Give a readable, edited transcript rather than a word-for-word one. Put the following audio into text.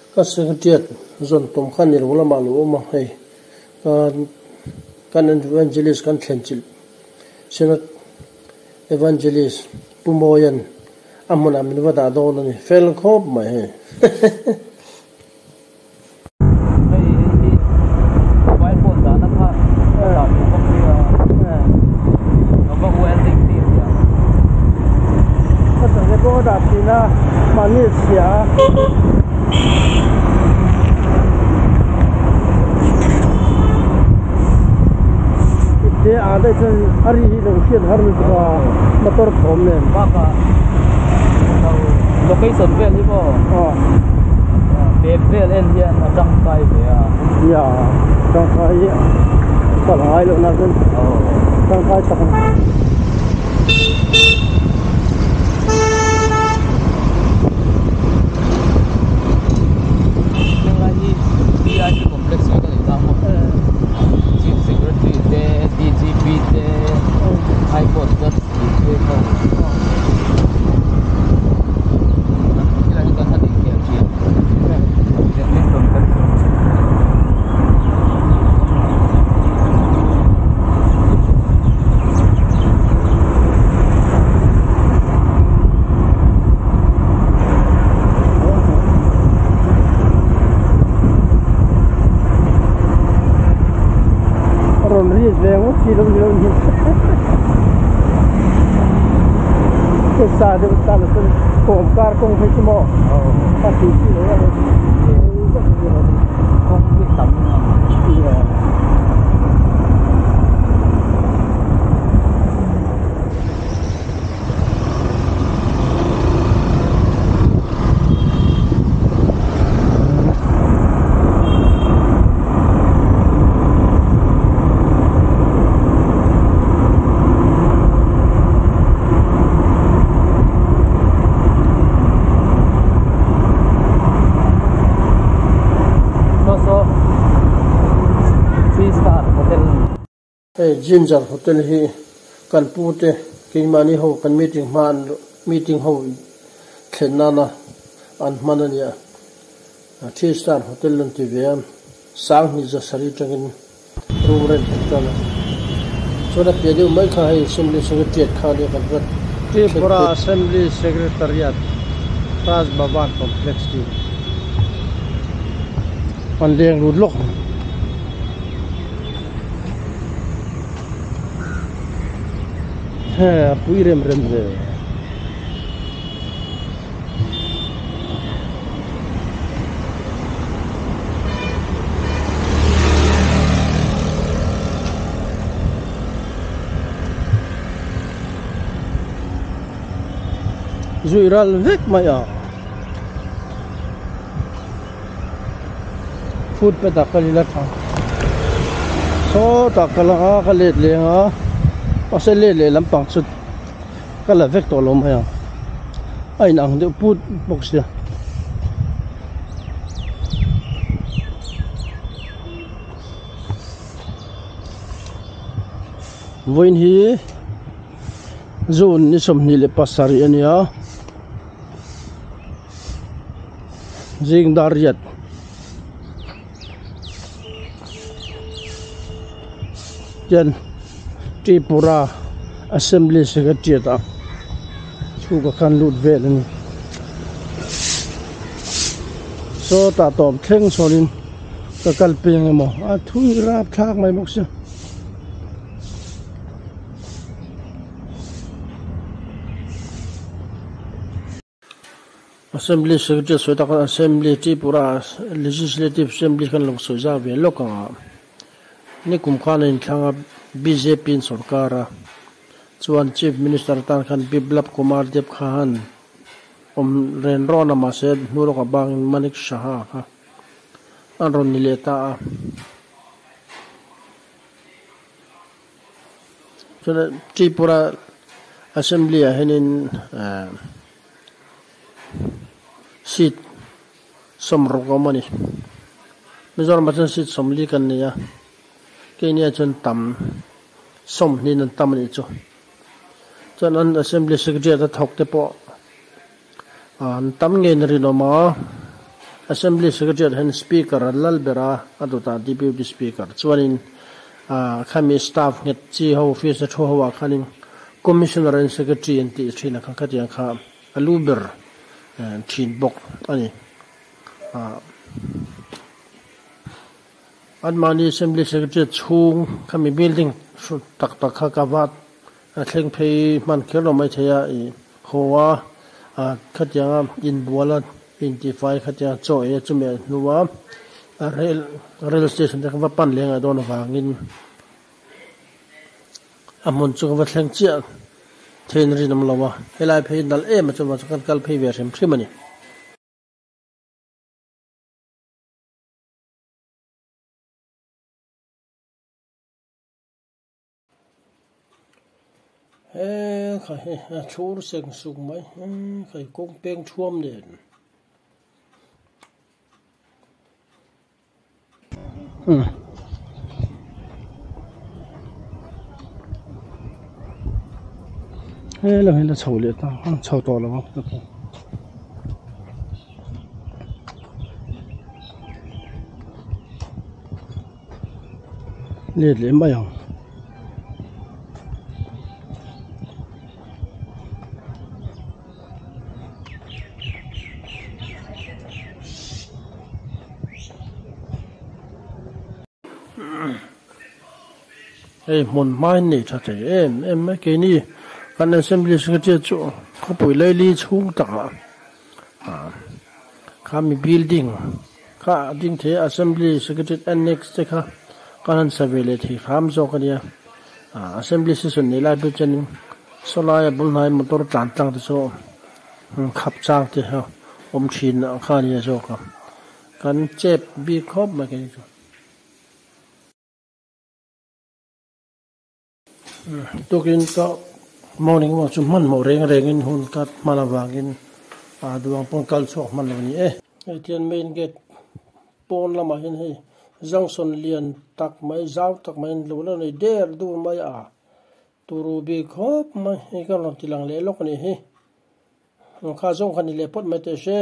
Ka secretariat zawn tum kha ni lo lamah lo awm a hei kan evangelist kan thlen chilh Synod Evangelist Pu Mawia'n a hmunah min va dah dawn a ni fel khawp mai hei. Hei hi mobile phone dahna kha ka dah duh bawk sia ka va welding tir tih ang. Ka chawhmeh pawh ka dah thin a mahni a chhia a. Ipte ah daih chuan a ri hi lo hriat har lutuk a motor thawm nen. Bakah location vel hi maw map vel en hian a tangkai ve a. Ia tangkai hi kal ngai loh na chuan tangkai tak a ni. Tunlai hi VIP complex hi ka neih ta maw Chief Secretary te DGP te High Court judge tih te ho helai hi kan han inkhel thin badminton kan khel thin. A rawn ri ve ngawt hi lo ni lo ni sa deuh tan chuan kawm kar kawng phei chu maw a tih chi lo a kawng hi tam ang Saw saw three star hotel. Hei Ginger Hotel hi kan pu te keimahni ho kan meeting hma an meeting ho thlen nana an hman a nia. Three star hotel an ti ve a, Sanghni Zasari tangin room rent an tan a. Chuan a piah deuh mai kha hei Assembly Secretariat kha a nia kan va Tripura Assembly Secretariat Raj Bhavan Complex tih an leng lut lawk ang. He a pui rem rem hle. Zui ral vek mai a. Footpath ah kal ila tha sawtah ka lang a ka let leng a mahse let leh lampang chu ka la vek tawh lo mai ang a in ang deuh put bawk sia. Vawiin hi June ni 27 a ni a. Zing dar riat hian Tripura Assembly Secretariat ah chhuk a khan lut vel a ni. Sawtah tawp thleng sawn in ka kal peng emaw a thui rap thlak mai bawk sia. Assembly Secretary sawi tak khan Assembly Tripura Legislative Assembly khan lo sawi zau ve lawk ang a, nikum khan a inthlang a bjp in sorkar a, chuan Chief Minister atan khan Biplab Kumar Deb kha han awm ren rawn a mahse hnu lawkah bangin Manik Saha kha an rawn ni leh ta a. Chuan Tripura Assembly ah hianin eh seat sawmruk a awm a ni. Mizoram ah chuan seat sawmli kan nei a, keini ah chuan tam sawmhnih an tam a nih chu. Chuan an Assembly Secretariat a thawk te pawh an tam ngei na rinawm a. Assembly secretary ah hian speaker an lal ber a, a dawtah deputy speaker chuanin ah khami staff nghet chi ho office a thu ho ah khanin commissioner and secretary an tih thin a kha khatiang kha a lu ber thin bawk a ni ah. Anmahni Assembly Secretariat chhung khami building hrut tak tak kha ka va thleng phei hman kher lo maithei a, ih haw a, ah khatianga inbual a intifai khatianga chaw ei a chumi a hnua rail rail station te kha va pan leh ngaih dawn avangin a hmun chu ka va thleng chiah theiin rinawm lo a, helai phei nalh em a chuvang chu kan kal phei ve hrim hrim a ni. He kha hi a chhur seng suk mai he kha hi kawng peng thuam nen. He lam hi la chho leh ta a chho tawh lo ang. Let leh mai ang. Hei hmun hmain nei tha thei em em mai keini kan assembly secretary chu khawpui laili chhung takah ah khami building kha a ding thei a assembly secretary annex te kha kan han sa ve leh thei hram zawk a nia ah assembly session nei lai pawh chuanin saw laia bul hnai motor tlan tlang te chu khap chang te kha awm thin ang kha a nia zawk a kan chep bik khawp mai kei chu. Tukin ka morning walk chu hmanhmawh reng rengin hun ka hman avangin ah duang pawn kal chhuak hman lo a ni e. Hei tian main gate pawn lamah hian hei junction lian tak mai zau tak mai an lo la nei der dur mai a turu bik khawp mai hei ka rawn ti lang leh lawk a ni hi kha zawng kha ni leh phawt mai teh se.